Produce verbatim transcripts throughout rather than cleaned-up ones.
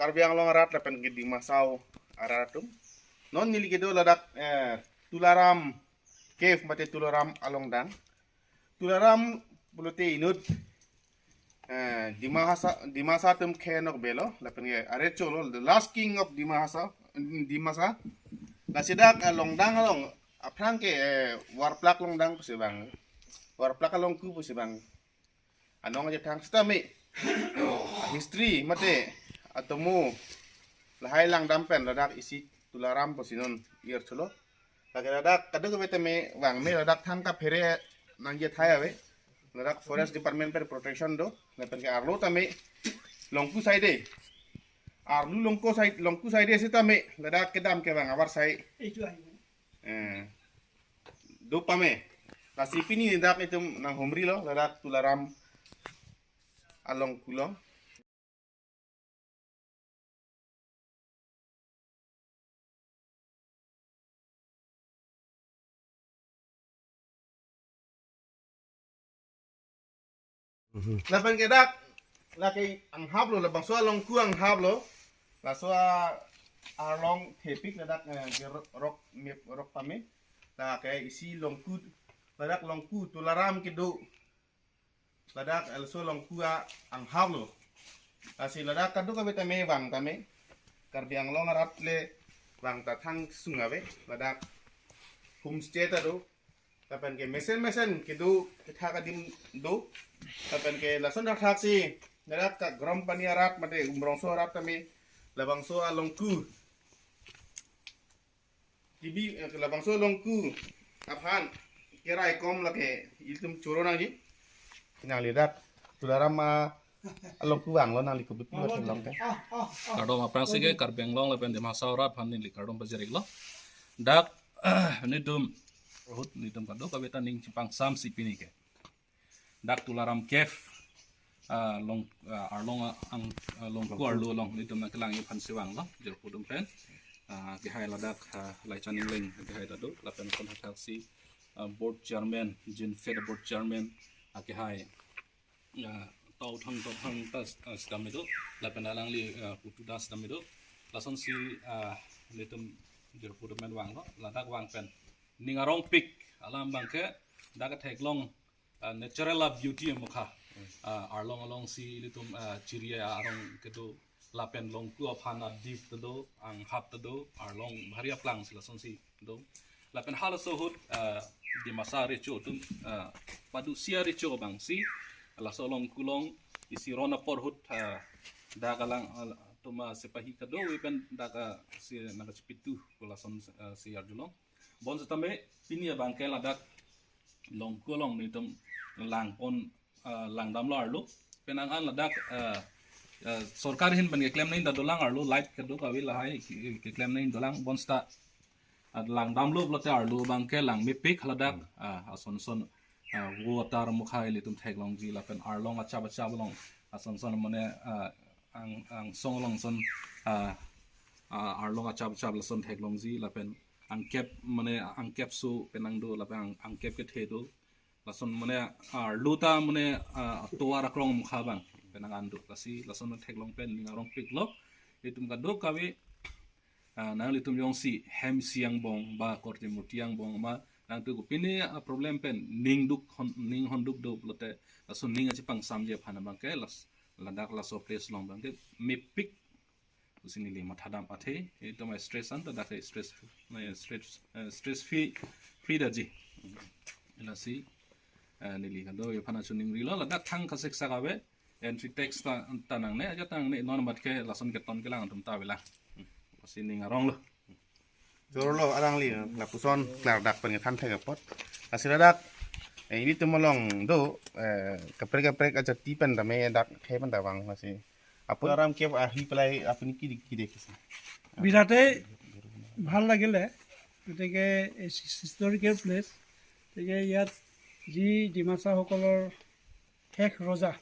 Karbi Anglong arat lapen ke Dima Hasao arat atum. Non neli kedo ladak, eh, Tularam Cave mate Tularam alongdang. Tularam pulote inut, eh, Dima Hasao, Dimasa atum khenok belo lapen ke arecho lo, the last king of Dima Hasao, Dimasa. Lasi dak, eh, longdang along aphrang ke, eh, Warplak longdang pusi vang. Warplak alongku pusi vang. Anong aja thang sitame history mate atomo lahai langdam pen ladak isi Tularam pusi non ir chulo. Lake ladak kadokave tame vang me ladak than kaphere nangje thai ave. Ladak forest department pen protection do. Lapen ke arlo tame longku side. Arlo longku side, longku side sitame ladak kedam ke vang abar sai. Eh, do pame. Lasi pini dak itum nanghumri lo, ladak Tularam alongku lo. Mhm. Lapen ke dak, lake anghap lo, labangso alongku anghap lo. Laso a-, arlong thepik ladak, eh, ke ro-, rok, mep, rok pame. Lake isi longku, ladak longku Tularam kedo. Ladak laso longku a-, anghap lo. Lasi ladak kadokave tame vang tame. Karbi Anglong arat le vang ta thang sung ave. Ladak homestay ta do. Lapen ke mesen mesen kedo kethak adim do. Lapen ke lason thakthak si. Ladak ka Grom Pani arat mate Umrongso arat tame. Labangso alongku. T V, eh, labangso alongku aphan keraikom lake itum choro nangji. Nangli dak Tularam alongku vanglo, nangli kubit lo theklong ke. Kardom aphrangsi ke Karbi Anglong lapen Dima Hasao arat aphan neli kardom pajir-iklo. Dak nelitum ahut nelitum kadokave ta ning chipangsam si pini ke dak Tularam Cave, ah, long, ah, arlong, ah, ang, ah, longku arlo along nelitum nangkelangji aphan si vanglo, jirpo atum pen. Ah, kehai ladak, ah, Laichan Engleng kehai ta do, lapen lason thakthak si, ah, board chairman, Jinfed board chairman, ah, kehai, ah, Tauthang Tauthang ta, ah, sitame do, lapen alangli, ah, Putu Das sitame do, lasonsi, ah, nelitum jirpo atum pen vanglo, ladak vang pen ning arongpik alam abangke dak theklong, ah, natural beauty amokha. Ah, arlong alongsi ilitum, ah, chiri arong kedo lapen longku aphan adik ta do, anghap ta do, arlong bhari aplang si lasonsi do. Lapen halaso ahut, ah, Dimasa arecho atum, ah, padusi arecho abangsi laso alongku along isi ron apor ahut, ah, dak alang, ah, tuma sepahi kadokave pen dak, ah, si nangkachipitu pu lason, ah, si arjulong. Bonsitame pini abangke ladak longku along nelitum langpon, ah, langdamlo arlo. Penang an ladak, ah, ah, sorkar ahin pen keklem nangji ta dolang arlo, light kadokave lahai ke-, keklem nangji dolang, bonsita, ah, langdamlo pulote arlo abangke langmepik ladak, ah, ason son, ah, water amokha ilitum theklongji lapen arlong achap achap along ason son mane, ah, ang, angsong along son, ah, ah, arlong achap achap lason theklongji lapen angkep mane angkep su penang do lapen ang, angkep kethe do. Lason mane arlo ta mane, ah, tovar akrong amokha abang penang an do. Lasi lason theklong pen ning arongpiklo. Itum kadokave, ah, nanglitum jongsi hem isi angbong ba korte murti angbong ma nangtum kopine, ah, problem pen ning duk hon, ning honduk do pulote lason ning achipangsamji aphan abangke las, ladak laso place along abangke mepik pusi neli mathadam athe, itum stress an ta dak stress, eh, stress, eh, stress free, free daji. Lasi, eh, neli kadokave aphan achuning rilo, ladak thang kasek sak ave, entry tax ta, ta nangne, aja ta nangne, non amat ke lason keton kelang atum ta avelang. Lasi ning aronglo. Jorlo alangli, lapuson klardak pen kethan thek apot. Lasi ladak, eh, ilitum along do, eh, kaprek kaprek ajati pen tame dak the pen ta vang lasi. Apot Tularam Cave ahi pelai apuni ki, ki dekise? বিৰাটেই ভাল লাগিলে। গতিকে এই historical place, গতিকে ইয়াত যি ডিমাচাসকলৰ শেষ ৰজা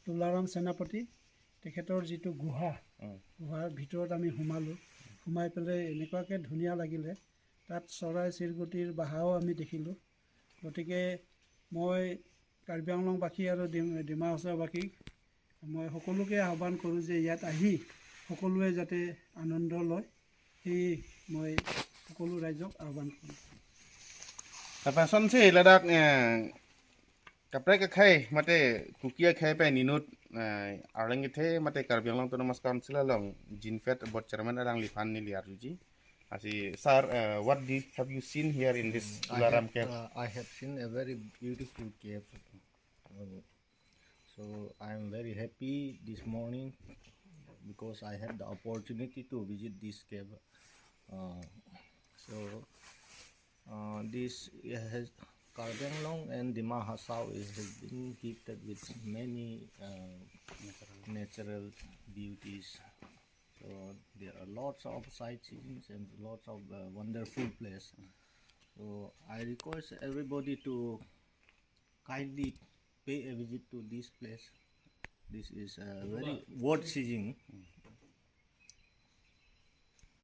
তুলাৰাম সেনাপতি, তেখেতৰ যিটো গুহা, উম। গুহাৰ ভিতৰত আমি সোমালোঁ। সোমাই পেলাই এনেকুৱাকৈ ধুনীয়া লাগিলে। তাত চৰাই চিৰিকটিৰ বাহাও আমি দেখিলোঁ। গতিকে মই কাৰ্বি আংলংবাসী আৰু ডিম-, ডিমা হাছাওবাসীক মই সকলোকে আহ্বান কৰোঁ যে ইয়াত আহি সকলোৱে যাতে আনন্দ লয়, সেয়ে মই সকলো ৰাইজক আহ্বান কৰিম। Lapuson si ladak, eh, kaprek akhei mate Kuki akhei pen inut, eh, Arleng kethe mate Karbi Anglong Autonomous Council along Jinfed board chairman alangliphan neli arjuji. Lasi sir, eh, what do you, have you seen here in this, mm, I Ularam have, cave? Uh, I have seen a very beautiful cave. Um, so I am very happy this morning because I had the opportunity to visit this cave. Uh, so uh, this has Karbi Anglong and Dima Hasao, it has been gifted with many uh, natural beauties. So there are lots of sightseeings and lots of uh, wonderful place. So I request everybody to kindly pay a visit to this place. This is uh, very worth seeing.